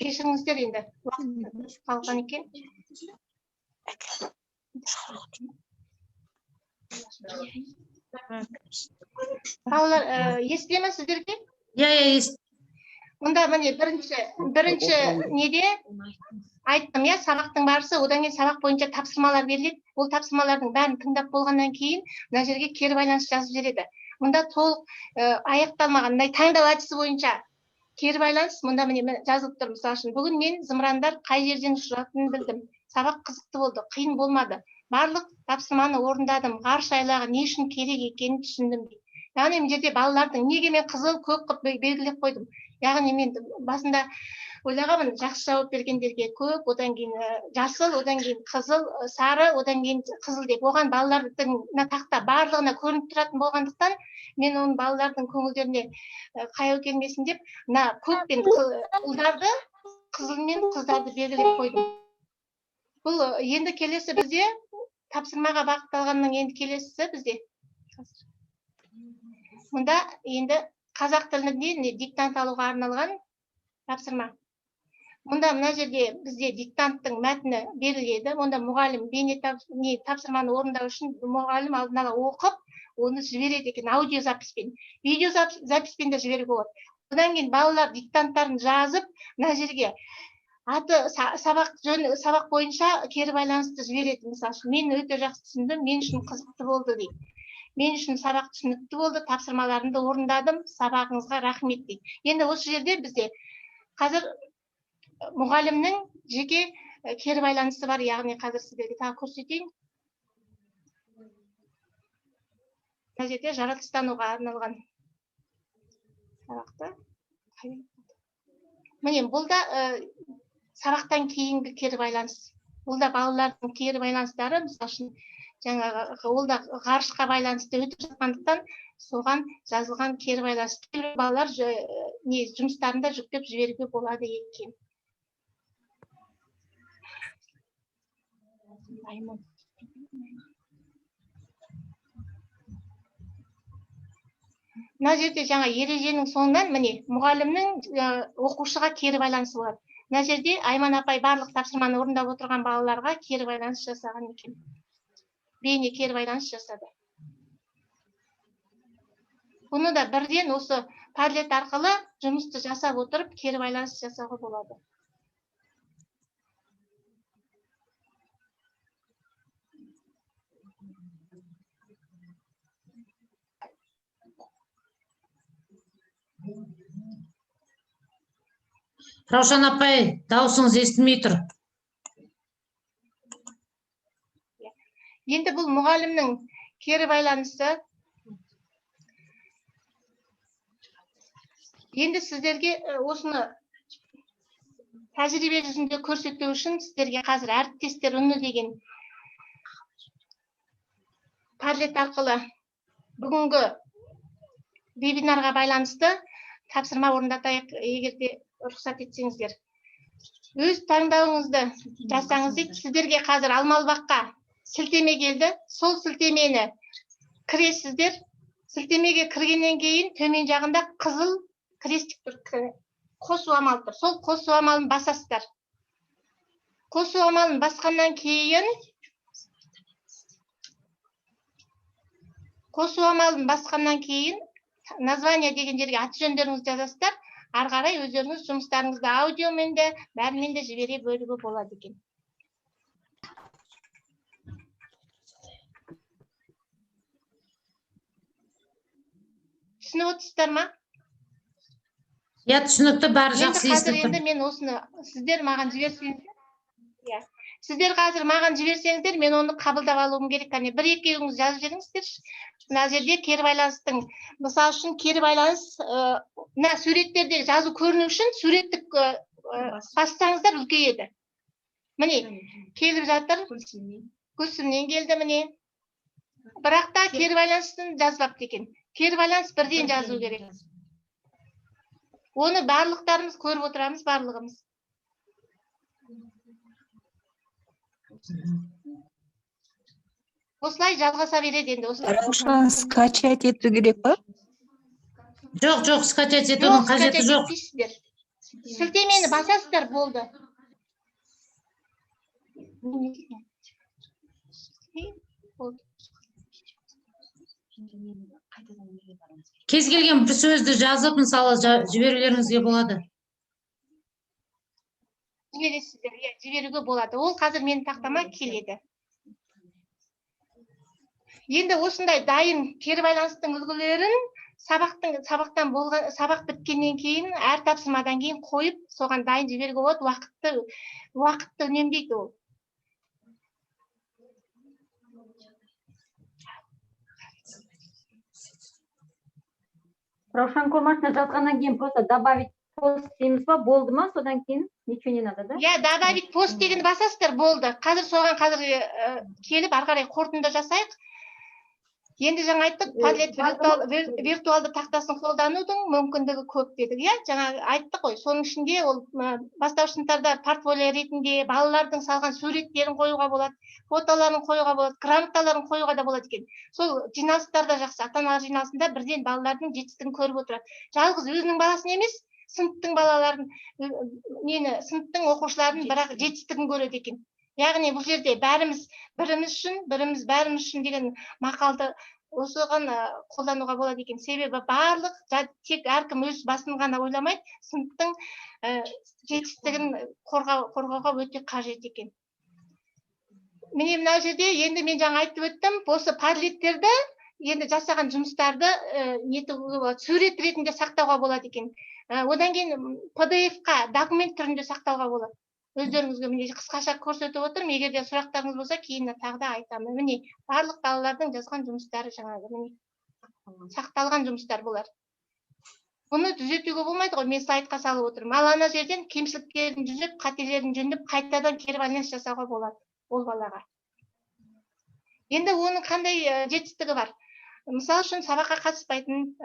Кешіріңіздер, енді уақыт қалған екен. Балалар, естіле ме сіздерге? Иә, иә. Мұнда міне бірінші неде айттым, иә, сабақтың барысы, одан кейін сабақ бойынша тапсырмалар беріледі. Ол тапсырмалардың бәрін тыңдап болғаннан кейін мына жерге кері байланыс жазып жібереді. Мұнда толық аяқталмаған мындай таңдау әдісі бойынша кері байланыс мұнда міне жазылып тұр. Мысалы үшін, бүгін мен зымырандар қай жерден ұшыратынын білдім. Сабақ қызықты болды, қиын болмады. Барлық тапсырманы орындадым. Ғарыш айлағы не үшін керек екенін түсіндім дейді. Яғни мына жерде балалардың неге мен қызыл, көк қылып белгілеп қойдым. Яғни мен басында ойлағанмын, жақсы жауап бергендерге көк, одан кейін жасыл, одан кейін қызыл, сары, одан кейін қызыл деп. Оған балалардың мына тақта барлығына көрініп тұратын болғандықтан, мен оның балалардың көңілдеріне қаяу келмесін деп, мына көк пен ұлдарды, қызыл мен қыздарды белгілеп қойдым. Бұл енді келесі бізде тапсырмаға бағытталғанның енді келесісі бізде. Мұнда енді қазақ тілінде диктант алуға арналған тапсырма. Мұнда мына жерде бізде диктанттың мәтіні беріледі. Мұнда мұғалім бейне тапсырманы орындау үшін мұғалім алдын ала оқып, оны жібереді екен аудиозаписпен. Видеозаписпен де жіберуге болады. Одан кейін балалар диктанттарын жазып, мына жерге аты сабақ жөн, сабақ бойынша кері байланысты жібереді. Мысалы үшін, мен өте жақсы түсіндім, мен үшін қызықты болды дейді. Мен үшін сабақ түсінікті болды, тапсырмаларымды орындадым, сабағыңызға рахмет дейді. Енді осы жерде бізде қазір мұғалімнің жеке кері байланысы бар, яғни қазір сіздерге тағы көрсетейін. Мына жерде жаратылыстануға арналған сабақты. Міне, бұл да сабақтан кейінгі кері байланыс. Бұл да балалардың кері байланыстары, мысалы үшін, жаңағы ол да ғарышқа байланысты өтіп жатқандықтан соған жазылған кері байланыс. Кейбір балалар жұмыстарын да жүктеп жіберуге болады екен. Мына жерде жаңа ереженің соңынан міне мұғалімнің оқушыға кері байланысы болады. Мына жерде Айман апай барлық тапсырманы орындап отырған балаларға кері байланыс жасаған екен. Бейне кері байланыс жасады. Бұны да бірден осы Padlet арқылы жұмысты жасап отырып кері байланыс жасауға болады. Раушан апай, дауысыңыз естілмей тұр. Енді бұл мұғалімнің кері байланысы. Енді сіздерге осыны тәжірибе жүзінде көрсету үшін сіздерге қазір әріптестер үні деген Padlet арқылы бүгінгі вебинарға байланысты тапсырма орындатайық, егер де рұқсат етсеңіздер. Өз таңдауыңызды жасаңыз дейді. Сіздерге қазір Алмалбаққа сілтеме келді. Сол сілтемені кіресіздер. Сілтемеге кіргеннен кейін төмен жағында қызыл крестик тұр, қосу амалы тұр. Сол қосу амалын басасыздар. Қосу амалын басқаннан кейін қосу амалын басқаннан кейін название деген жерге аты жөндеріңізді жазасыздар. Ары қарай өздеріңіз жұмыстарыңызды аудиомен де, бәрімен де жібере бөлуге болады екен. Түсініп отырсыздар ма? Иә, түсінікті, бәрі Енді жақсы қазір естіліп тұр. енді мен осыны сіздер маған жіберсеңіздер, иә. Сіздер қазір маған жіберсеңіздер, мен оны қабылдап алуым керек. Кәне, бір екеуіңіз жазып жіберіңіздерші. Мына жерде кері байланыстың, мысал үшін, кері байланыс, мына суреттерде жазу көріну үшін суреттік, бассаңыздар үлкейеді. Міне, келіп жатыр. Гүлсімнен келді міне. Бірақ та кері байланысын жазбапты екен. Кері байланыс бірден жазу керек. Оны барлықтарымыз көріп отырамыз, барлығымыз. Осылай жалғаса береді енді осылай. Раушан, скачать ету керек па? Жоқ, жоқ, скачать етудің Жоқ, қажеті скачать жоқ. етпейсіздер. Сілтемені басасыздар, болды. Болды. Кез келген бір сөзді жазып, мысалы, жіберулеріңізге болады. Жібересіздер, иә, жіберуге болады. Ол қазір менің тақтама келеді. Енді осындай дайын кері байланыстың үлгілерін сабақтан болған, сабақ біткеннен кейін, әр тапсырмадан кейін қойып, соған дайын жіберуге болады. Уақытты үнемдейді ол. Раушан Курмашевна, жазғаннан кейін просто «добавить пост» дейміз ба, болды ма? Содан кейін ничего не надо, да? Иә, «добавить пост» дегенді басасыздар, болды. Қазір соған қазір келіп, ары қарай қорытынды жасайық. Енді жаңа айттық, Padlet виртуалды тақтасын қолданудың мүмкіндігі көп дедік, иә? Жаңа айттық қой, соның ішінде ол бастауыш сыныптарда портфолио ретінде балалардың салған суреттерін қоюға болады, фотоларын қоюға болады, грамоталарын қоюға да болады екен. Сол жиналыстарда жақсы, ата аналар жиналысында бірден балалардың жетістігін көріп отырады. Жалғыз өзінің баласын емес, сыныптың балаларын, нені, сыныптың оқушыларының бірақ жетістігін көреді екен. Яғни бұл жерде бәріміз біріміз үшін, біріміз бәріміз үшін деген мақалды осыған қолдануға болады екен. Себебі барлық тек әркім өз басын ғана ойламайды, сыныптың жетістігін қорғауға өте қажет екен. Міне, мына жерде енді мен жаңа айтып өттім, осы падлеттерді енді жасаған жұмыстарды нетуге болады, сурет ретінде сақтауға болады екен. Одан кейін PDF-қа документ түрінде сақтауға болады. Өздеріңізге міне қысқаша көрсетіп отырмын. Егер де сұрақтарыңыз болса, кейін тағы да айтамын. Міне, барлық балалардың жазған жұмыстары жаңағы, міне, сақталған жұмыстар бұлар. Бұны түзетуге болмайды ғой, мен слайдқа салып отырмын. Ал ана жерден кемшіліктерін түзеп, қателерін жөндеп, қайтадан кері байланыс жасауға болады ол балаға. Енді оның қандай жетістігі бар? Мысал үшін, сабаққа қатыспайтын,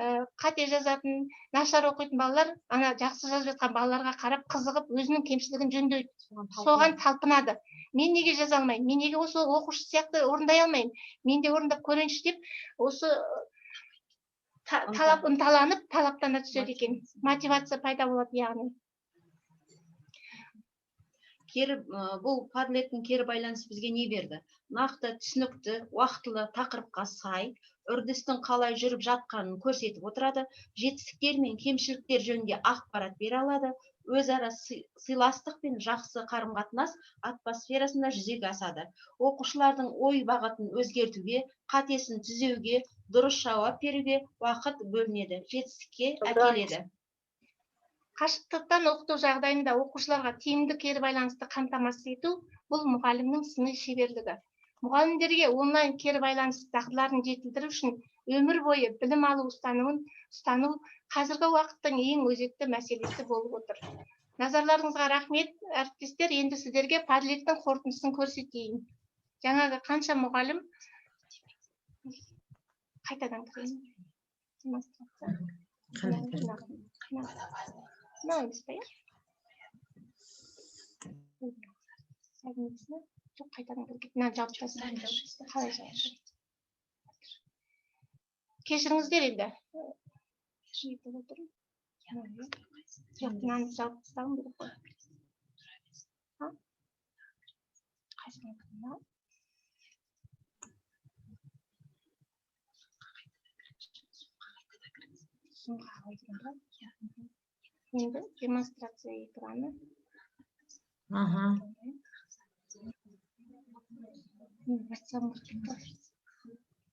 қате жазатын, нашар оқитын балалар ана жақсы жазып жатқан балаларға қарап қызығып, өзінің кемшілігін жөндейді, соған талпынады. Мен неге жаза алмаймын, мен неге осы оқушы сияқты орындай алмаймын, мен де орындап көрейінші деп осы талап ынталанып, талаптана түседі екен. Мотивация пайда болады яғни. Кері, бұл Padlet-тің кері байланысы бізге не берді? Нақты, түсінікті, уақытылы, тақырыпқа сай, үрдістің қалай жүріп жатқанын көрсетіп отырады, жетістіктер мен кемшіліктер жөнінде ақпарат бере алады, өзара сыйластық пен жақсы қарым-қатынас атмосферасында жүзеге асады. Оқушылардың ой бағытын өзгертуге, қатесін түзеуге, дұрыс жауап беруге уақыт бөлінеді, жетістікке әкеледі. Қашықтықтан оқыту жағдайында оқушыларға тиімді кері байланысты қамтамасыз ету бұл мұғалімнің сыни шеберлігі. Мұғалімдерге онлайн кері байланыс дағдыларын жетілдіру үшін өмір бойы білім алу ұстанымын ұстану қазіргі уақыттың ең өзекті мәселесі болып отыр. Назарларыңызға рахмет, әріптестер. Енді сіздерге Padlet-тің қорытындысын көрсетейін. Жаңағы қанша мұғалім қайтадан кірейін. Демонстрация. Қандай? Мынау емес па, иә? Жоқ, қайтадан кіріп кетті. Мынаны жауып тастайын. Қалай жауып? Кешіріңіздер енді. Жетіп отырмын. Жоқ, мынаны жауып тастауым керек қой. А? Қайсысын мынау? Зумға қойдым ба? Енді демонстрация экраны. WhatsApp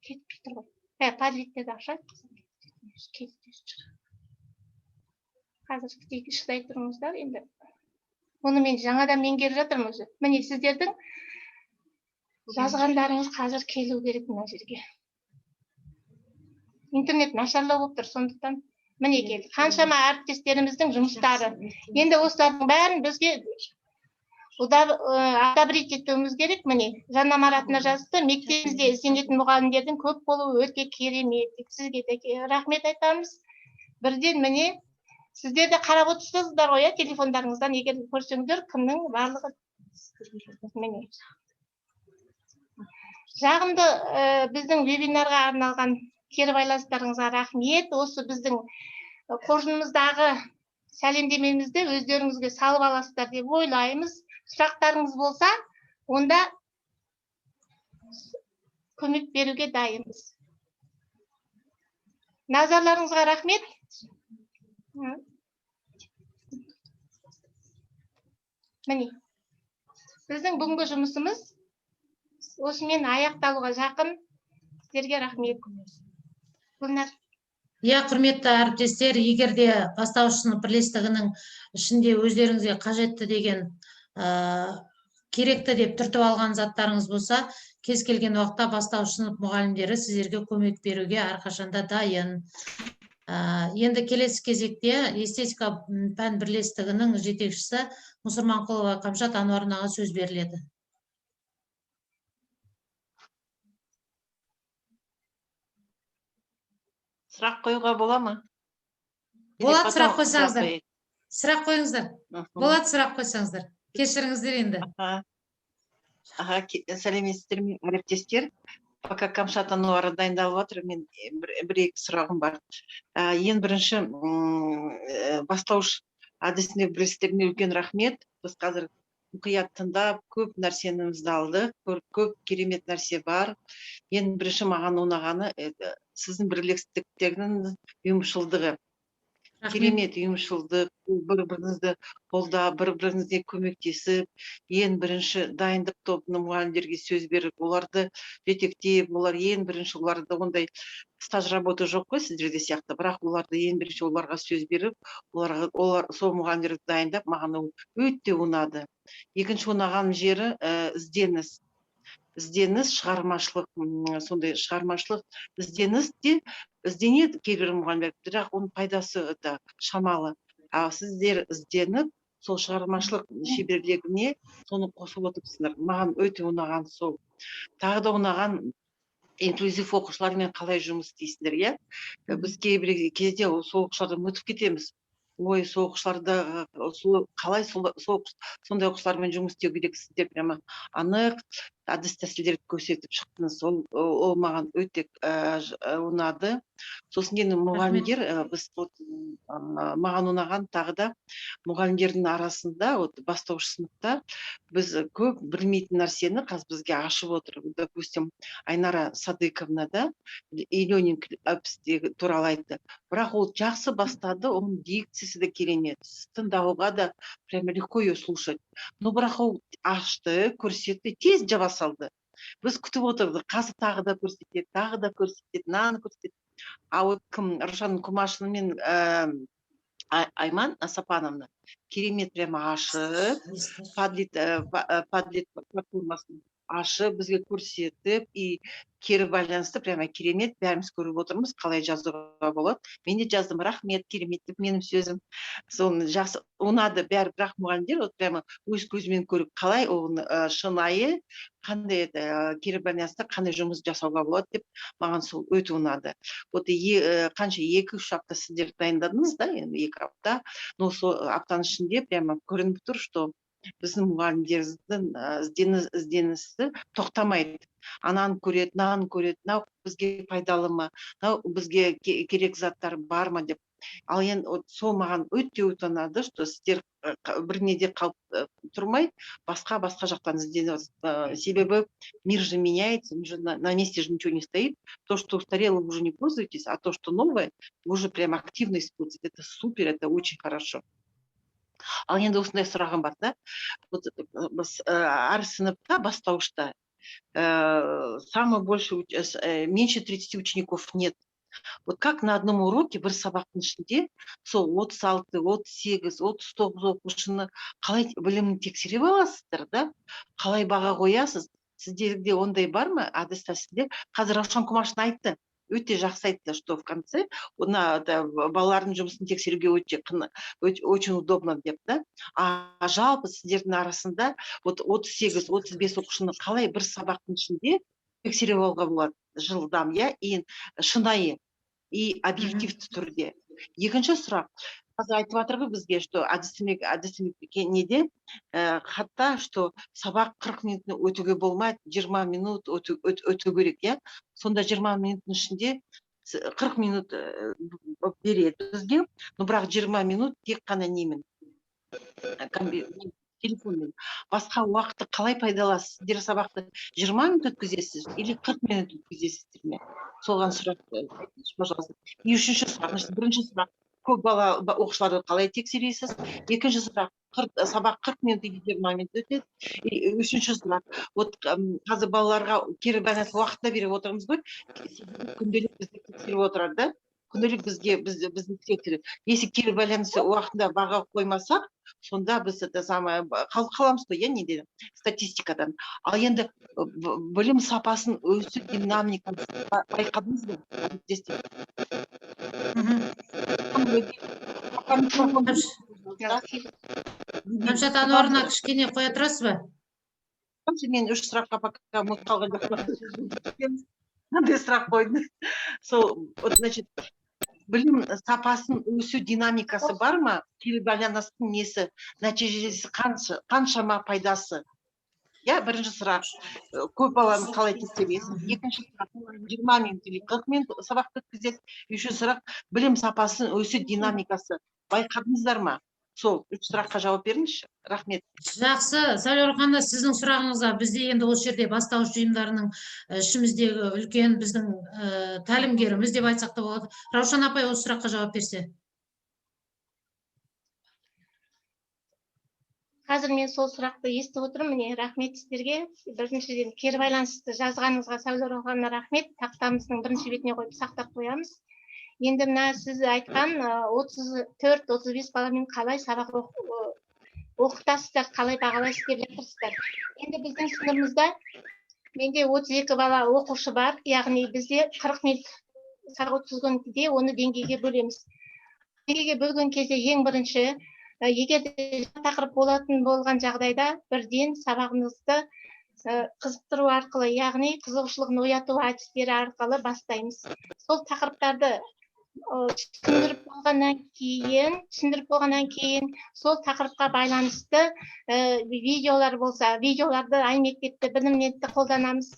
кетпей тұр ғой. Padlet-терді ашайық. Қазір күтейік, шыдай тұрыңыздар енді. Бұны мен жаңадан меңгеріп жатырмын өзі. Міне, сіздердің жазғандарыңыз қазір келу керек мына жерге. Интернет нашарлау болып тұр, сондықтан міне келді. Қаншама әріптестеріміздің жұмыстары. Енді осылардың бәрін бізге одобрить етуіміз керек. Міне, Жанна Маратовна жазды, мектебімізде ізденетін мұғалімдердің көп болуы өте керемет. Сізге де рахмет айтамыз. Бірден міне, сіздер де қарап отырсыздар ғой, иә, телефондарыңыздан егер көрсеңдер, кімнің барлығы міне. Жағымды біздің вебинарға арналған кері байланыстарыңызға рахмет. Осы біздің қоржынымыздағы сәлемдемемізді өздеріңізге салып аласыздар деп ойлаймыз. Сұрақтарыңыз болса, онда көмек беруге дайынбыз. Назарларыңызға рахмет. Міне, біздің бүгінгі жұмысымыз осымен аяқталуға жақын. Сіздерге рахмет. Гүлнар. Иә, құрметті әріптестер, егер де бастауыш сынып бірлестігінің ішінде өздеріңізге қажетті деген, керекті деп түртіп алған заттарыңыз болса, кез келген уақытта бастауыш сынып мұғалімдері сіздерге көмек беруге әрқашанда дайын. Енді келесі кезекте эстетика пән бірлестігінің жетекшісі Мұсырманқұлова Қамшат Ануарнаға сөз беріледі. Сұрақ қоюға бола ма? Или Болады, потом сұрақ сұрақ қойсаңыздар. қояйын? Сұрақ қойыңыздар. Болады, сұрақ қойсаңыздар. Кешіріңіздер енді. Аха, сәлеметсіздер ме, әріптестер? Пока Камшат Ануара дайындалып жатыр, мен бір екі сұрағым бар. Ең бірінші, бастауыш әдісіне бірлестігіне үлкен рахмет. Біз қазір мұқият тыңдап, көп нәрсені алдық, көп керемет нәрсе бар. Ең бірінші маған ұнағаны, это сіздің бірлестіктердің ұйымшылдығы. Рахмет. Керемет ұйымшылдық, бір біріңізді қолдап, бір біріңізге көмектесіп, ең бірінші дайындық тобының мұғалімдерге сөз беріп, оларды жетектеп, олар ең бірінші, оларда ондай стаж работы жоқ қой сіздерде сияқты, бірақ оларды ең бірінші оларға сөз беріп, оларға, олар сол мұғалімдерді дайындап, маған ол өте ұнады. Екінші ұнаған жері, ізденіс. Ізденіс, шығармашылық, сондай шығармашылық ізденіс те ізденеді кейбір мұғалімдер, бірақ оның пайдасы это шамалы. А сіздер ізденіп, сол шығармашылық шеберлігіне соны қосып отырсыңдар. Маған өте ұнаған сол. Тағы да ұнаған, инклюзив оқушылармен қалай жұмыс істейсіңдер, иә? Біз кейбір кезде сол оқушылардан өтіп кетеміз. Ой, сол оқушыларды, сол қалай сол сондай оқушылармен жұмыс істеу керек, сіздер прямо анық әдіс тәсілдерді көрсетіп шықтыңыз. Ол маған өте ұнады. Сосын кейін мұғалімдер, біз вот, маған ұнаған тағы да мұғалімдердің арасында, вот бастауыш сыныпта біз көп білмейтін нәрсені қазір бізге ашып отыр. Допустим, Айнара Садыковна да e-learning apps туралы айтты. Бірақ ол жақсы бастады, оның дикциясы да керемет. Тыңдауға да прямо легко ее слушать. Но бірақ ол ашты, көрсетті, тез жаба салды. Біз күтіп отырдық, қазір тағы да көрсетеді, тағы да көрсетеді, мынаны көрсетеді. А вот кім, Раушан Кумашина мен Айман Сапановна керемет прямо ашып, Padlet платформасын ашып, бізге көрсетіп, и кері байланысты прямо керемет бәріміз көріп отырмыз, қалай жазуға болады. Мен де жаздым, рахмет, керемет деп менің сөзім. Соны жақсы ұнады бәрі, бірақ мұғалімдер вот прямо өз көзімен көріп, қалай оны шынайы, қандай это, кері байланыста қандай жұмыс жасауға болады деп, маған сол өте ұнады. Вот қанша, 2-3 апта сіздер дайындадыңыз да, енді 2 апта, но сол аптаның ішінде прямо көрініп тұр, что біздің мұғалімдеріміздің ізденісі тоқтамайды. Ананы көреді, мынаны көреді, мынау бізге пайдалы ма, мынау бізге керек заттар бар ма деп. Ал енді вот сол маған өте өте ұнады, что сіздер бір неде қалып тұрмай, басқа басқа жақтан ізденіп жатсыз. Себебі мир же меняется, мир же на месте же ничего не стоит. То, что устарело, вы уже не пользуетесь, а то, что новое, вы уже прям активно используете. Это супер, это очень хорошо. Ал енді осындай сұрағым бар да. Вот, біз, әр сыныпта, бастауышта, самое больше, меньше 30 учеников нет. Вот как на одном уроке, бір сабақтың ішінде сол 36, 38, 39 оқушыны қалай білімін тексере аласыздар да? Қалай баға қоясыз? Сіздерде ондай бар ма әдіс тәсілдер? Қазір Раушан Кумашина айтты, өте жақсы айтты, что в конце мына балалардың жұмысын тексеруге өте очень удобно деп да. А жалпы сіздердің арасында вот 38, 35 оқушыны қалай бір сабақтың ішінде тексеріп алуға болады жылдам, иә, и шынайы, и объективті түрде? Екінші сұрақ. Қазір айтып жатыр ғой бізге, что әдістемелік неде, хатта, что сабақ 40 минут өтуге болмайды, 20 минут өту керек, иә. Сонда 20 минуттың ішінде 40 минут береді бізге, но бірақ 20 минут тек қана немен, телефонмен. Басқа уақытты қалай пайдаласыз? Сіздер сабақты 20 минут өткізесіз или 40 минут өткізесіздер ме? Соған сұрақ айтыңызшы, пожалуйста. И үшінші сұрақ. Значит, бірінші сұрақ: көп бала оқушыларды қалай тексересіз? Екінші сұрақ: сабақ 40 минут или 20 минут өтеді? И үшінші сұрақ: вот қазір балаларға кері байланыс уақытында беріп отырмыз ғой, себебі күнделік бізді тексеріп отырады да, күнделік бізге бізді тексереді. Если кері байланыс уақытында баға қоймасақ, сонда біз это самое қаламыз ғой, иә, неден, статистикадан. Ал енді білім сапасын өсу динамикасын байқадыңыз ба, әріптестер? Кәмшат Ануарна, кішкене қоя тұрасыз ба? Мен үш сұраққа пока ұмытып қалған жоқпын. Мынандай сұрақ қойдым. Сол, вот, значит, білім сапасын өсу динамикасы бар ма? Кері байланыстың несі, нәтижесі қанша, қаншама пайдасы? Иә, бірінші сұрақ. Көп баланы қалай тексересіз? Екінші сұрақ: 20 минут или 40 минут сабақ өткізеді? Үшінші сұрақ: білім сапасын өсу динамикасы байқадыңыздар ма? Сол үш сұраққа жауап беріңізші. Рахмет. Жақсы, Сәуле Орханова, сіздің сұрағыңызға бізде енді осы жерде бастауыш ұйымдарының ішіміздегі үлкен біздің тәлімгеріміз деп айтсақ та болады. Раушан апай осы сұраққа жауап берсе. Қазір мен сол сұрақты естіп отырмын. Міне, рахмет сіздерге. Біріншіден, кері байланысты жазғаныңызға, Сәуле Орханова, рахмет. Тақтамыздың бірінші бетіне қойып сақтап қоямыз. Енді мына сіз айтқан 34-35 баламен қалай сабақ оқытасыздар, қалай бағалайсыз деп жатырсыздар. Енді біздің сыныбымызда менде 32 бала оқушы бар, яғни бізде 40 минут сабақ өткізгенде оны деңгейге бөлеміз. Деңгейге бөлген кезде ең бірінші, егер де тақырып болатын болған жағдайда, бірден сабағымызды қызықтыру арқылы, яғни қызығушылығын ояту әдістері арқылы бастаймыз. Сол тақырыптарды түсіндіріп болғаннан кейін сол тақырыпқа байланысты видеолар болса, видеоларды аймектепті, білімнетті қолданамыз.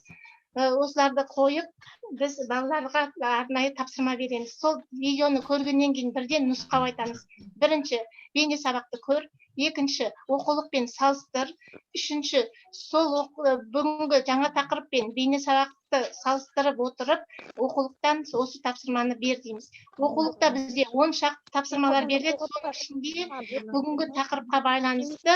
Осыларды қойып, біз балаларға арнайы тапсырма береміз. Сол видеоны көргеннен кейін бірден нұсқау айтамыз. Бірінші, бейне сабақты көр. Екінші, оқулықпен салыстыр. Үшінші, сол бүгінгі жаңа тақырыппен бейне сабақты салыстырып отырып, оқулықтан осы тапсырманы бер дейміз. Оқулықта бізде 10 шақты тапсырмалар беріледі. Соның ішінде бүгінгі тақырыпқа байланысты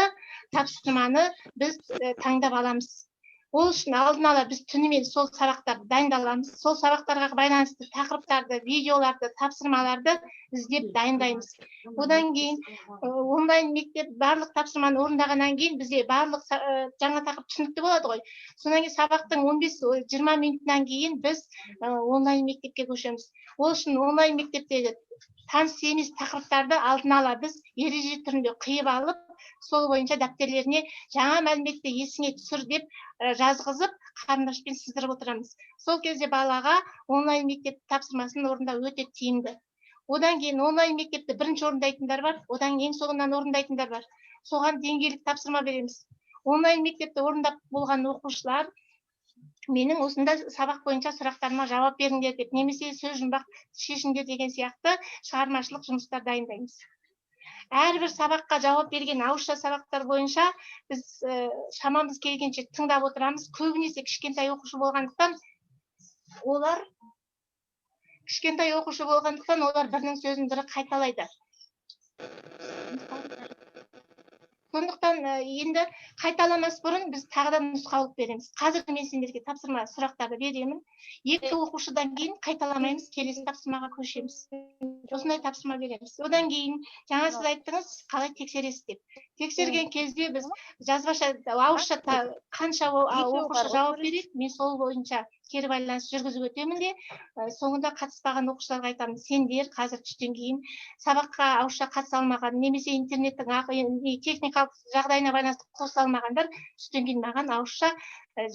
тапсырманы біз таңдап аламыз. Ол үшін алдын ала біз түнімен сол сабақтарды дайындаламыз. Сол сабақтарға байланысты тақырыптарды, видеоларды, тапсырмаларды іздеп дайындаймыз. Одан кейін онлайн мектеп барлық тапсырманы орындағаннан кейін бізде барлық жаңа тақырып түсінікті болады ғой. Содан кейін сабақтың он бес, жиырма минутынан кейін біз онлайн мектепке көшеміз. Ол үшін онлайн мектептегі таныс емес тақырыптарды алдын ала біз ереже түрінде қиып алып, сол бойынша дәптерлеріне жаңа мәліметті есіңе түсір деп жазғызып, қарындашпен сыздырып отырамыз. Сол кезде балаға онлайн мектеп тапсырмасын орындау өте тиімді. Одан кейін онлайн мектепті бірінші орындайтындар бар, одан ең соңынан орындайтындар бар. Соған деңгейлік тапсырма береміз. Онлайн мектепті орындап болған оқушылар менің осында сабақ бойынша сұрақтарыма жауап беріңдер деп, немесе сөз жұмбақ шешіңдер деген сияқты шығармашылық жұмыстар дайындаймыз. Әрбір сабаққа жауап берген ауызша сабақтар бойынша біз шамамыз келгенше тыңдап отырамыз. Көбінесе кішкентай оқушы болғандықтан олар бірінің сөзін бірі қайталайды. Сондықтан енді қайталамас бұрын біз тағы да нұсқаулық береміз. Қазір мен сендерге тапсырма сұрақтарды беремін. Екі оқушыдан кейін қайталамаймыз, келесі тапсырмаға көшеміз. Осындай тапсырма береміз. Одан кейін жаңа сіз айттыңыз, қалай тексересіз деп. Тексерген кезде біз жазбаша, ауызша қанша оқушы жауап береді, мен сол бойынша кері байланыс жүргізіп өтемін де, соңында қатыспаған оқушыларға айтамын: сендер қазір түстен кейін сабаққа ауызша қатыса алмаған немесе интернеттің техникалық жағдайына байланысты қосыла алмағандар түстен кейін маған ауызша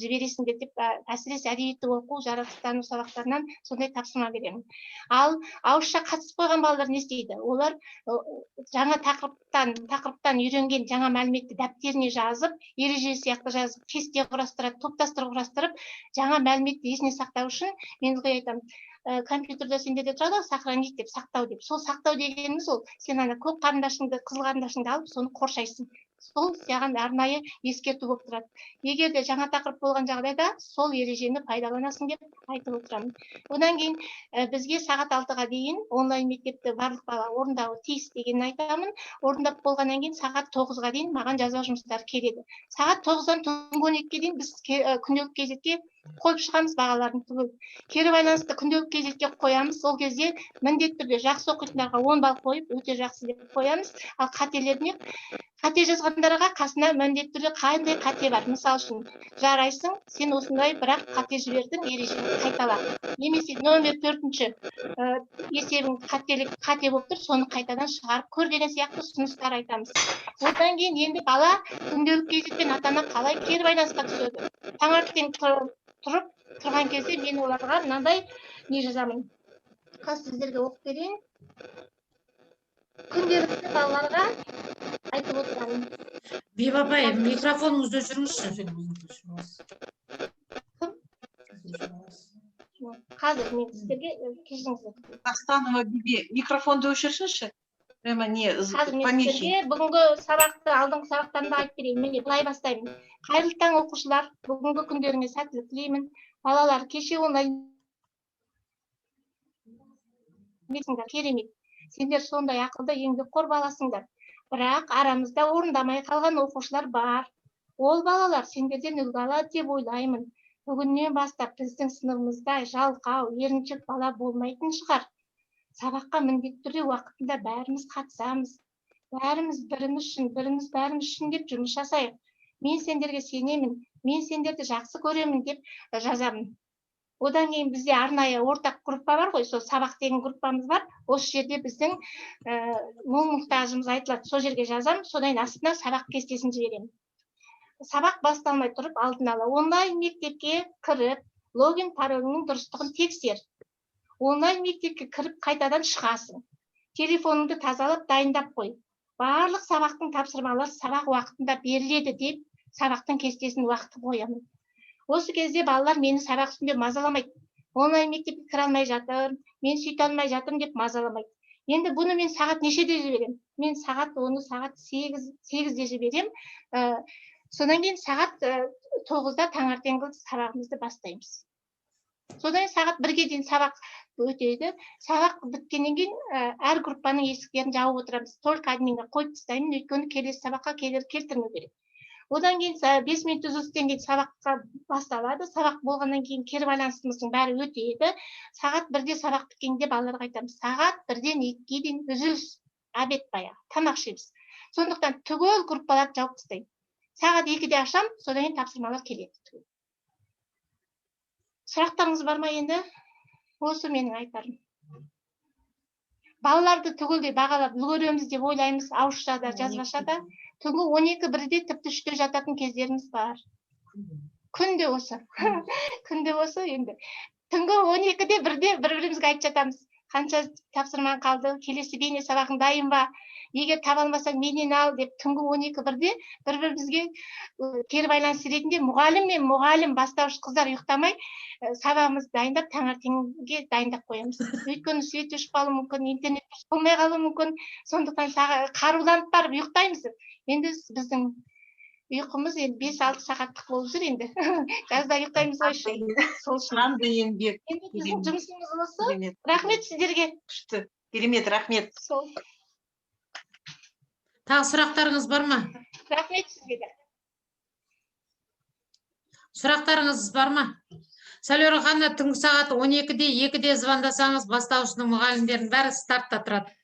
жібересіңдер деп, әсіресе әдебиетті оқу, жаратылыстану сабақтарынан сондай тапсырма беремін. Ал ауызша қатысып қойған балалар не істейді? Олар жаңа тақырыптан үйренген жаңа мәліметті дәптеріне жазып, ереже сияқты жазып, кесте құрастырады, топтастырып құрастырып, жаңа мәліметті есіне сақтау үшін мен ылғи айтамын, компьютерде сенде де тұрады ғой, сохранить деп, сақтау деп. Сол сақтау дегеніміз ол сен ана көк қарындашыңды, қызыл қарындашыңды алып, соны қоршайсың. Сол саған арнайы ескерту болып тұрады. Егер де жаңа тақырып болған жағдайда сол ережені пайдаланасың деп айтып отырамын. Одан кейін бізге сағат 6-ға дейін онлайн мектепті барлық бала орындауы тиіс дегенін айтамын. Орындап болғаннан кейін сағат 9-ға дейін маған жазба жұмыстары келеді. Сағат 9-дан түнгі 12-ге дейін біз күнделік кезекке қойып шығамыз бағаларын түгел. Кері байланысты күнделік кезекке қоямыз. Сол кезде міндетті түрде жақсы оқитындарға 10 балл қойып, өте жақсы деп қоямыз. Ал қате жазғандарға қасына міндетті түрде қандай қате бар. Мысал үшін, жарайсың, сен осындай, бірақ қате жібердің, ережені қайтала. Немесе номер 4-ші, есебің қате болып тұр, соны қайтадан шығарып көр деген сияқты ұсыныстар айтамыз. Одан кейін енді бала күнделік кезекпен ата-ана қалай кері байланысқа түседі? Таңертең тұрып тұрған кезде мен оларға мынандай не жазамын. Қазір сіздерге оқып берейін. Күнделікті балаларға айтып отырамын. Бибі апай, микрофоныңызды өшіріңізші. Кім? Қазір мен сіздерге, кешіріңіздер. Астанова Биби, микрофонды өшірсінші. Прямо не, Қазір мен помехи. сіздерге бүгінгі сабақты, алдыңғы сабақтан да айтып берейін. Міне, былай бастаймын. Қайырлы таң, оқушылар. Бүгінгі күндеріңе сәттілік тілеймін. Балалар, кеше онлайн керемет. Сендер сондай ақылды, еңбекқор баласыңдар. Бірақ арамызда орындамай қалған оқушылар бар. Ол балалар сендерден үлгі алады деп ойлаймын. Бүгіннен бастап біздің сыныбымызда жалқау, еріншек бала болмайтын шығар. Сабаққа міндетті түрде уақытында бәріміз қатысамыз. Бәріміз біріміз үшін, біріміз бәріміз үшін деп жұмыс жасайық. Мен сендерге сенемін, мен сендерді жақсы көремін деп жазамын. Одан кейін бізде арнайы ортақ группа бар ғой, сол сабақ деген группамыз бар. Осы жерде біздің мұң-мұқтажымыз айтылады. Сол жерге жазамын, содан кейін астына сабақ кестесін жіберемін. Сабақ басталмай тұрып алдын ала онлайн мектепке кіріп, логин пароліңнің дұрыстығын тексер. Онлайн мектепке кіріп қайтадан шығасың. Телефоныңды тазалап дайындап қой. Барлық сабақтың тапсырмалары сабақ уақытында беріледі деп сабақтың кестесін уақыты қоямын. Осы кезде балалар мені сабақ үстінде мазаламайды. Онлайн мектепке кіре алмай жатыр, мен сөйте алмай жатырмын деп мазаламайды. Енді бұны мен сағат нешеде жіберемін? Мен оны сағат сегізде жіберемін. Содан кейін сағат 9-да таңертеңгі сабағымызды бастаймыз. Содан кейін сағат 1-ге дейін сабақ өтеді. Сабақ біткеннен кейін әр группаның есіктерін жауып отырамыз. Только админге қойып тастаймын, өйткені келесі сабаққа кедергі келтірмеу керек. Одан кейін 5 минут үзілістен кейін сабаққа басталады. Сабақ болғаннан кейін кері байланысымыздың бәрі өтеді. Сағат 1-де сабақ біткенде балаларға айтамыз. Сағат 1-ден 2-ге дейін үзіліс, обед баяғы, тамақ ішеміз. Сондықтан түгел группаларды жауып тастаймын. Сағат 2-де ашам, содан кейін тапсырмалар келеді. Сұрақтарыңыз бар ма енді? Осы менің айтарым. Балаларды түгелдей бағалап үлгереміз деп ойлаймыз, ауызша да, жазбаша да. Түнгі он екі бірде, тіпті үште жататын кездеріміз бар. Күнде осы. Күнде осы енді. Түнгі он екіде бірде бір-бірімізге айтып жатамыз. Қанша тапсырмаң қалды, келесі бейне сабағың дайын ба? Егер таба алмасаң менен ал деп түнгі он екі бірде бір-бірімізге кері байланыс ретінде мұғалім мен мұғалім бастауыш қыздар ұйықтамай сабағымызды дайындап таңертеңге дайындап қоямыз. Өйткені свет өшіп қалуы мүмкін, интернет болмай қалуы мүмкін. Сондықтан қаруланып барып ұйықтаймыз. Енді біздің ұйқымыз енді бес-алты сағаттық болып жүр енді. Жазда ұйықтаймыз ғой еще. Сол үшін. Қандай еңбек. Енді біздің Керемет. жұмысымыз осы. Керемет. Рахмет сіздерге. Күшті. Керемет, рахмет. Сол. Тағы сұрақтарыңыз бар ма? Рахмет сізге де. Сұрақтарыңыз бар ма? Сәлеуір ханым, түнгі сағат он екіде, екіде звондасаңыз, бастауышының мұғалімдерінің бәрі стартта тұрады.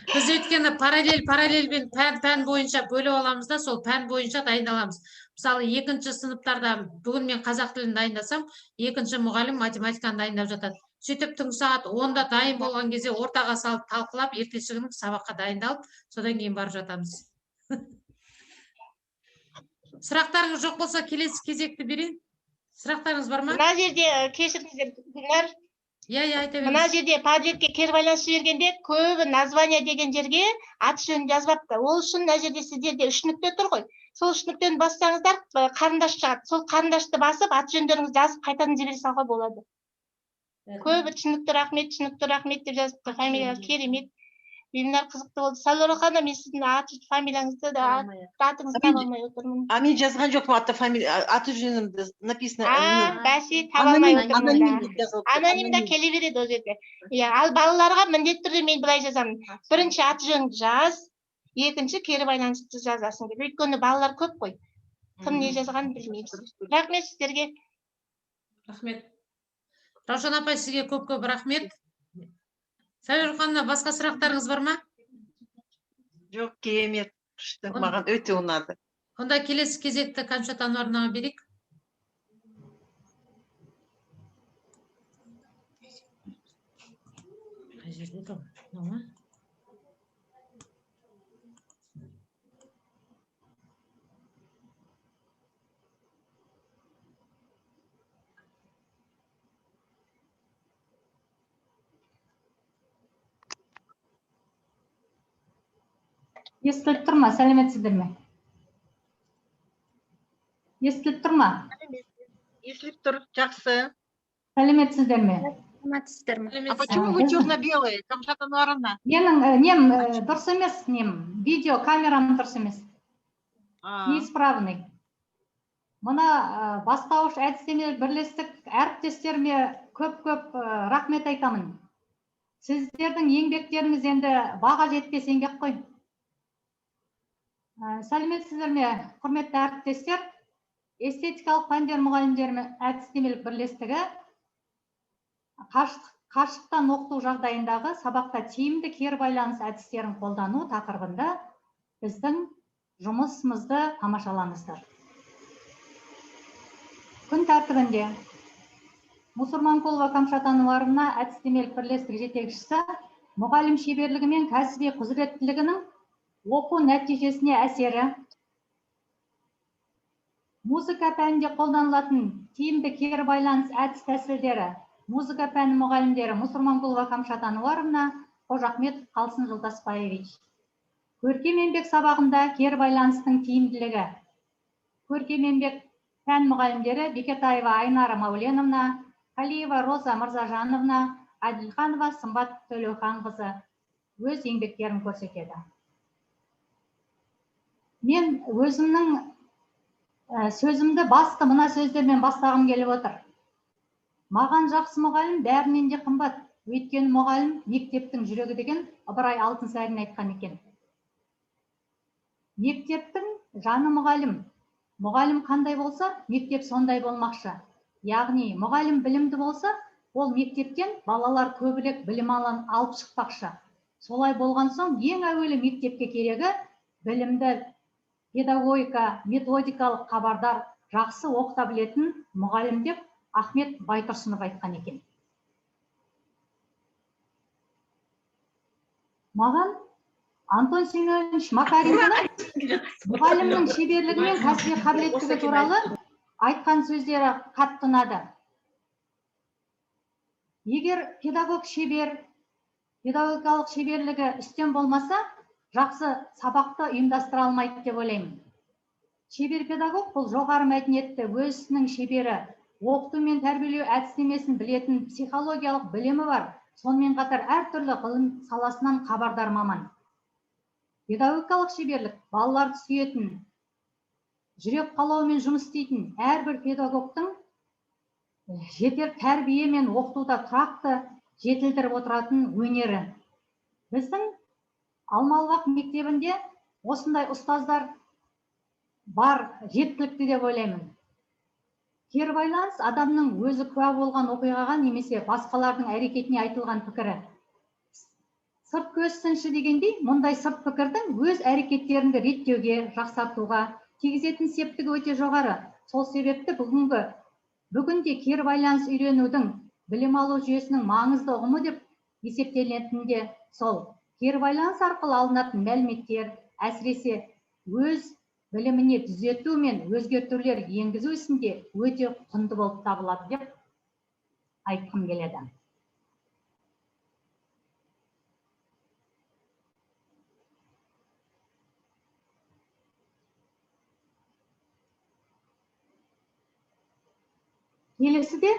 Біз өйткені параллельмен пән бойынша бөліп аламыз да, сол пән бойынша дайындаламыз. Мысалы, екінші сыныптарда бүгін мен қазақ тілін дайындасам, екінші мұғалім математиканы дайындап жатады. Сөйтіп түнгі сағат 10-да дайын болған кезде ортаға салып талқылап, ертесі күні сабаққа дайындалып, содан кейін барып жатамыз. Сұрақтарыңыз жоқ болса, келесі кезекті берейін. Сұрақтарыңыз бар ма? Мына жерде кешіріңіздер, Гүлнар. Иә, айта Мына беріңіз. жерде Падлетке кері байланыс жібергенде көбі название деген жерге аты жөнін жазбапты. Ол үшін мына жерде сіздерде үш нүкте тұр ғой. Сол үш нүктені бассаңыздар, қарындаш шығады. Сол қарындашты басып, аты жөндеріңізді жазып, қайтадан жібере салуға болады. Көбі «түсінікті, рахмет, түсінікті, рахмет» деп жазыпты. Фамилия керемет. Вебинар қызықты болды. Сәлора ханым, мен сіздің аты фамилияңызды да, атыңызды таба алмай отырмын. А мен жазған жоқпын аты фамилия, аты жөнімді написано. А, бәсе, таба алмай Аноним, отырмын аноним да. деп жазылып тұр, Анонимда аноним. келе береді ол жерде, иә. Ал балаларға міндетті түрде мен былай жазамын: бірінші аты жөніңді жаз, екінші кері байланысты жазасың деп. Өйткені балалар көп қой, кім не жазғанын білмейміз. Рахмет сіздерге. Рахмет, Раушан апай, сізге көп көп рахмет. Сәуле ханым, басқа сұрақтарыңыз бар ма? Жоқ, керемет, күшті, маған өте ұнады. Онда келесі кезекті Кәмшат Ануаровнаға берейік. Қай жерде тұр? Мынау ма? Естіліп тұр ма? Сәлеметсіздер ме? Естіліп тұр ма? Естіліп тұр, жақсы. Сәлеметсіздер ме? Саламатсыздар ма? А почему вы черно-белые, Камшат Ануаровна? Менің нем дұрыс емес, нем, видео камерам дұрыс емес. А, Неисправный. Мына бастауыш әдістеме бірлестік әріптестеріме көп көп рахмет айтамын. Сіздердің еңбектеріңіз енді баға жетпес еңбек қой. Сәлеметсіздер ме, құрметті әріптестер? Эстетикалық пәндер мұғалімдері әдістемелік бірлестігі қашықтан оқыту жағдайындағы сабақта тиімді кері байланыс әдістерін қолдану тақырыбында біздің жұмысымызды тамашалаңыздар. Күн тәртібінде Мусурманкулова Камшат Ануаровна, әдістемелік бірлестік жетекшісі, мұғалім шеберлігі мен кәсіби құзыреттілігінің оқу нәтижесіне әсері, музыка пәнінде қолданылатын тиімді кері байланыс әдіс тәсілдері, музыка пәні мұғалімдері Мусурманкулова Камшат Ануаровна, Қожахметов Қалсын Жолдасбаевич, көркем еңбек сабағында кері байланыстың тиімділігі, көркем еңбек пән мұғалімдері Бекетаева Айнара Мауленовна, Қалиева Роза Мырзажановна, Әділханова Сымбат Төлеуханқызы өз еңбектерін көрсетеді. Мен өзімнің сөзімді басты мына сөздермен бастағым келіп отыр. Маған жақсы мұғалім бәрінен де қымбат, өйткені мұғалім мектептің жүрегі деген Ыбырай Алтынсарин айтқан екен. Мектептің жаны мұғалім. Мұғалім қандай болса, мектеп сондай болмақшы. Яғни мұғалім білімді болса, ол мектептен балалар көбірек білім алып шықпақшы. Солай болған соң, ең әуелі мектепке керегі білімді, педагогика, методикалық хабардар, жақсы оқыта білетін мұғалім деп Ахмет Байтұрсынов айтқан екен. Маған Антон Семенович Макаренконың мұғалімнің шеберлігі мен кәсіби қабілеттігі туралы айтқан сөздері қатты ұнады. Егер педагог шебер, педагогикалық шеберлігі үстем болмаса, жақсы сабақты ұйымдастыра алмайды деп ойлаймын. Шебер педагог бұл жоғары мәдениетті, өз ісінің шебері, оқыту мен тәрбиелеу әдістемесін білетін, психологиялық білімі бар, сонымен қатар әртүрлі ғылым саласынан хабардар маман. Педагогикалық шеберлік балаларды сүйетін, жүрек қалауымен жұмыс істейтін әрбір педагогтың жетер тәрбие мен оқытуда тұрақты жетілдіріп отыратын өнері. Біздің Алмалыбақ мектебінде осындай ұстаздар бар, жеткілікті деп ойлаймын. Кері байланыс адамның өзі куә болған оқиғаға немесе басқалардың әрекетіне айтылған пікірі. Сырт көз сыншы дегендей, мұндай сырт пікірдің өз әрекеттеріңді реттеуге, жақсартуға тигізетін септігі өте жоғары. Сол себепті бүгінде кері байланыс үйренудің білім алу жүйесінің маңызды ұғымы деп есептелінетін де сол. Кері байланыс арқылы алынатын мәліметтер, әсіресе өз біліміне түзету мен өзгертулер енгізу ісінде өте құнды болып табылады деп айтқым келеді. Келесі де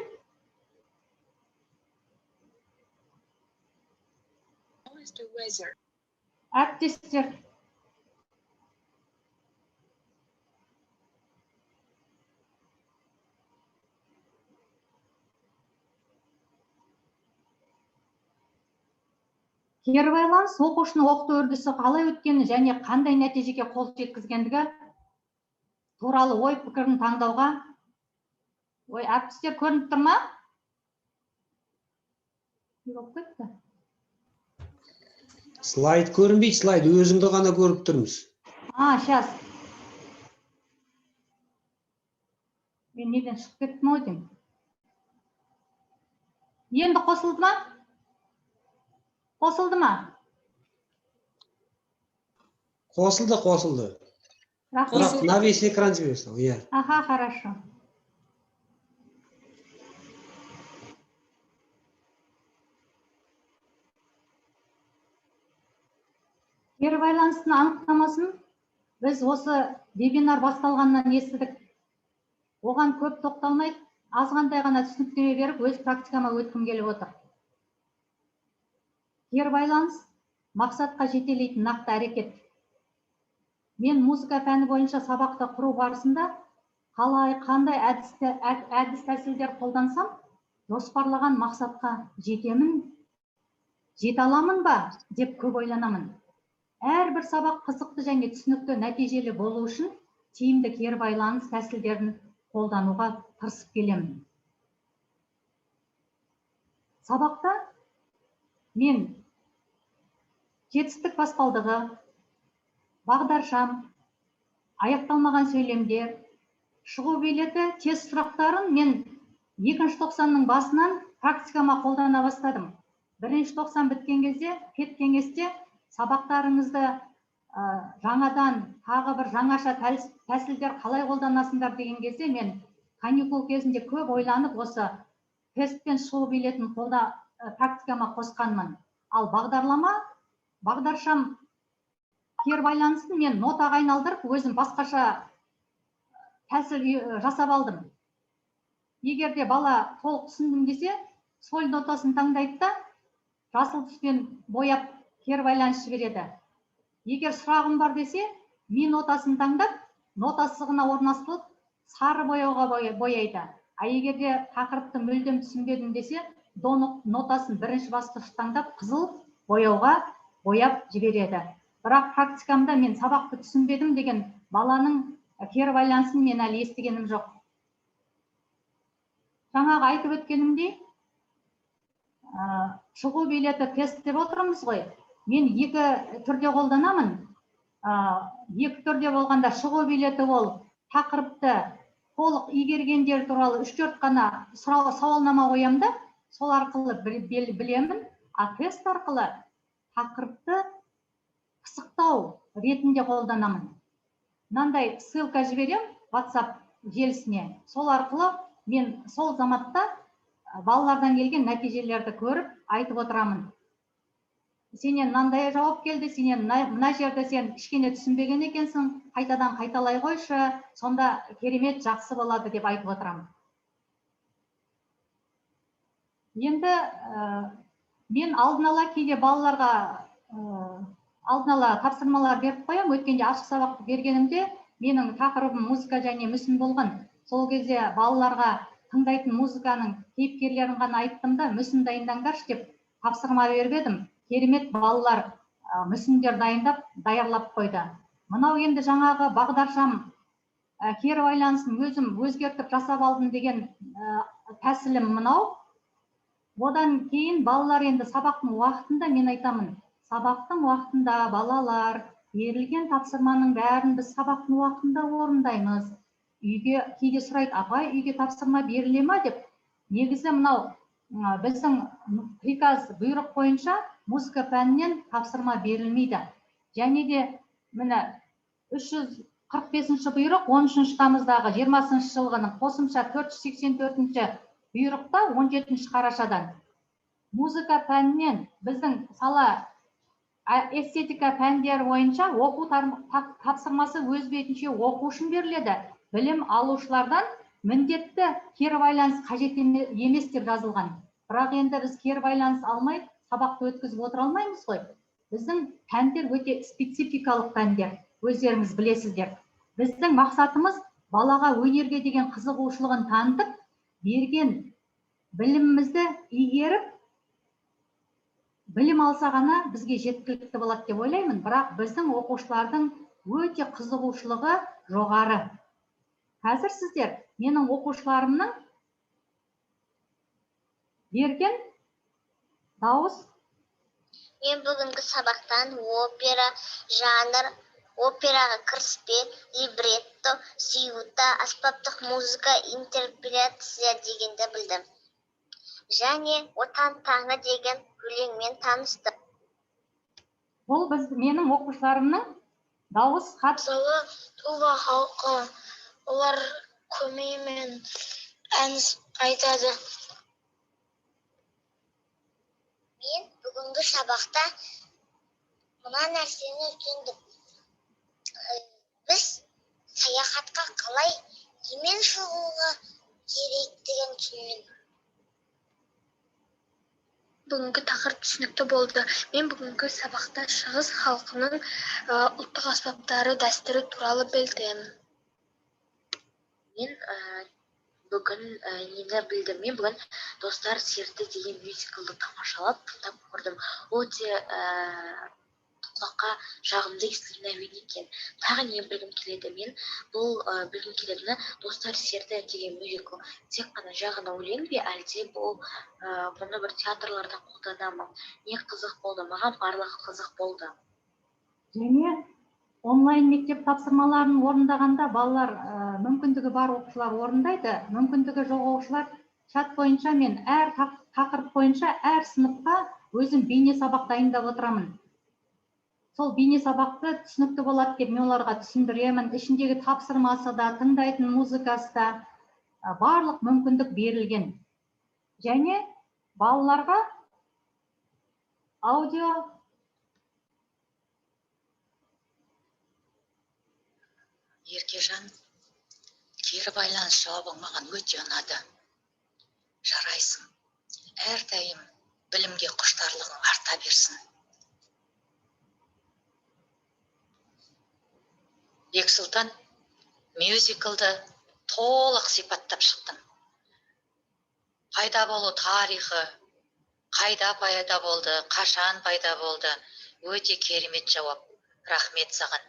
әріптестер, кері байланыс оқушының оқыту үрдісі қалай өткені және қандай нәтижеге қол жеткізгендігі туралы ой пікірін таңдауға. Ой, әріптестер, көрініп тұр ма? Не болып кетті? Слайд көрінбейді, слайд, өзіңді ғана көріп тұрмыз. А, сейчас. Мен неден шығып кеттім ау деймін. Енді қосылды ма? Қосылды ма? Қосылды, қосылды. Рахмет. Бірақ на весь экран жіберсең, иә. Аха, хорошо. Кері байланыстың анықтамасын біз осы вебинар басталғаннан естідік. Оған көп тоқталмай, азғантай ғана түсініктеме беріп, өз практикама өткім келіп отыр. Кері байланыс мақсатқа жетелейтін нақты әрекет. Мен музыка пәні бойынша сабақты құру барысында қалай, қандай әдіс тәсілдер қолдансам, жоспарлаған мақсатқа жетемін, жете аламын ба деп көп ойланамын. Әрбір сабақ қызықты және түсінікті, нәтижелі болу үшін тиімді кері байланыс тәсілдерін қолдануға тырысып келемін. Сабақта мен жетістік баспалдығы, бағдаршам, аяқталмаған сөйлемдер, шығу билеті, тест сұрақтарын мен екінші тоқсанның басынан практикама қолдана бастадым. Бірінші тоқсан біткен кезде педкеңесте сабақтарыңызды жаңадан тағы бір жаңаша тәсілдер қалай қолданасыңдар деген кезде, мен каникул кезінде көп ойланып, осы тестпен шығу билетін практикама қосқанмын. Ал бағдарлама, бағдаршам, кері байланысын мен нотаға айналдырып, өзім басқаша тәсіл жасап алдым. Егер де бала толық түсіндім десе, соль нотасын таңдайды да, жасыл түспен бояп кері байланыс жібереді. Егер сұрағым бар десе, ми нотасын таңдап, нота сызығына орналастырып, сары бояуға бояйды. А егер де тақырыпты мүлдем түсінбедім десе, до нотасын бірінші басқыш таңдап, қызыл бояуға бояп жібереді. Бірақ практикамда мен сабақты түсінбедім деген баланың кері байланысын мен әлі естігенім жоқ. Жаңағы айтып өткенімдей, шығу билеті, тест деп отырмыз ғой. Мен екі түрде қолданамын. Екі түрде болғанда, шығу билеті ол тақырыпты толық игергендер туралы үш төрт қана сауалнама қоямын да, сол арқылы білемін. А тест арқылы тақырыпты пысықтау ретінде қолданамын. Мынандай ссылка жіберем WhatsApp желісіне. Сол арқылы мен сол заматта балалардан келген нәтижелерді көріп айтып отырамын. Сенен мынандай жауап келді, сенен мына жерде сен кішкене түсінбеген екенсің, қайтадан қайталай қойшы, сонда керемет жақсы болады деп айтып отырамын. Енді мен алдын ала кейде балаларға алдын ала тапсырмалар беріп қоямын. Өткенде ашық сабақ бергенімде менің тақырыбым музыка және мүсін болған. Сол кезде балаларға тыңдайтын музыканың кейіпкерлерін ғана айттым да, мүсін дайындаңдаршы деп тапсырма беріп едім. Керемет балалар мүсіндер дайындап, даярлап қойды. Мынау енді жаңағы бағдаршам, кері байланысын өзім өзгертіп жасап алдым деген тәсілім мынау. Одан кейін балалар енді сабақтың уақытында, мен айтамын, сабақтың уақытында балалар берілген тапсырманың бәрін біз сабақтың уақытында орындаймыз. Үйге кейде сұрайды, апай, үйге тапсырма беріле ма деп. Негізі мынау біздің приказ, бұйрық бойынша музыка пәнінен тапсырма берілмейді. Және де міне 300 45-ші бұйрық 13 тамыздағы 20 жылғының қосымша 484-ші бұйрықта 17 қарашадан музыка пәнінен біздің сала эстетика пәндері бойынша оқу тапсырмасы өз бетінше оқу үшін беріледі. Білім алушылардан міндетті кері байланыс қажет емес деп жазылған. Бірақ енді біз кері байланыс алмай сабақты өткізіп отыра алмаймыз ғой. Біздің пәндер өте спецификалық пәндер, өздеріңіз білесіздер. Біздің мақсатымыз балаға өнерге деген қызығушылығын танытып, берген білімімізді игеріп, білім алса ғана бізге жеткілікті болады деп ойлаймын. Бірақ біздің оқушылардың өте қызығушылығы жоғары. Қазір сіздер менің оқушыларымның берген дауыс. Мен бүгінгі сабақтан опера, жанр, операға кіріспе, либретто, сюита, аспаптық музыка, интерпретация дегенді білдім. Және «Отан таңы» деген өлеңмен таныстым. Бұл біз менің оқушыларымның дауыс хат. Мысалы, Тува халқы, олар көмеймен ән айтады. Мен бүгінгі сабақта мына нәрсені түсіндім. Біз саяхатқа қалай немен шығуға керектігін түсіндім. Бүгінгі тақырып түсінікті болды. Мен бүгінгі сабақта шығыс халқының ұлттық аспаптары, дәстүрі туралы білдім. Мен бүгін нені білдім? Мен бүгін «Достар серті» деген мюзиклді тамашалап, тыңдап көрдім. Өте құлаққа жағымды естілетін әуен екен. Тағы не білгім келеді? Мен бұл білгім келетіні: «Достар серті» деген мюзикл тек қана жай ғана өлең бе, әлде бұл бұны бір театрларда қолдана ма? Не қызық болды? Маған барлығы қызық болды. Және онлайн мектеп тапсырмаларын орындағанда балалар, мүмкіндігі бар оқушылар орындайды, мүмкіндігі жоқ оқушылар чат бойынша, мен әр тақырып бойынша әр сыныпқа өзім бейне сабақ дайындап отырамын. Сол бейне сабақты түсінікті болады деп мен оларға түсіндіремін. Ішіндегі тапсырмасы да, тыңдайтын музыкасы да, барлық мүмкіндік берілген. Және балаларға аудио. Еркежан, кері байланыс жауабың маған өте ұнады. Жарайсың, әрдайым білімге құштарлығың арта берсін. Бексұлтан, мюзиклді толық сипаттап шықтың. Пайда болу тарихы, қайда пайда болды, қашан пайда болды. Өте керемет жауап, рахмет саған.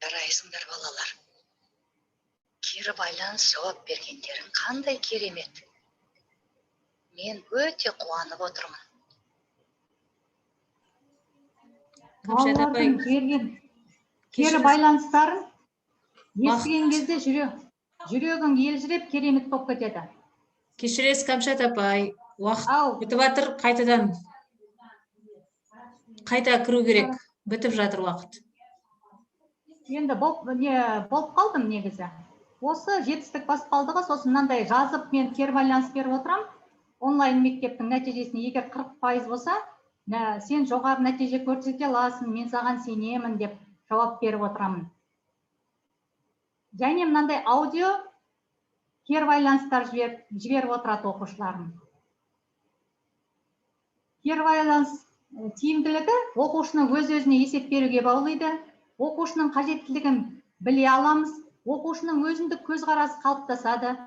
Жарайсыңдар, балалар. Кері байланыс жауап бергендерің қандай керемет. Мен өте қуанып отырмын. Кәмшат апай, Балалардың берген кері кешіріңіз. байланыстарын естіген кезде жүрегің елжіреп, керемет болып кетеді. Кешіресіз, Кәмшат апай, уақыт Ау. бітіп жатыр, қайтадан қайта кіру керек. Бітіп жатыр уақыт. Енді болып не болып қалдым негізі. Осы жетістік баспалдығы, сосын мынандай жазып мен кері байланыс беріп отырамын. Онлайн мектептің нәтижесіне егер 40% болса, сен жоғары нәтиже көрсете аласың, мен саған сенемін деп жауап беріп отырамын. Және мынандай аудио кері байланыстар жіберіп отырады оқушыларым. Кері байланыс тиімділігі оқушының өз-өзіне есеп беруге баулиды, оқушының қажеттілігін біле аламыз, оқушының өзіндік көзқарасы қалыптасады.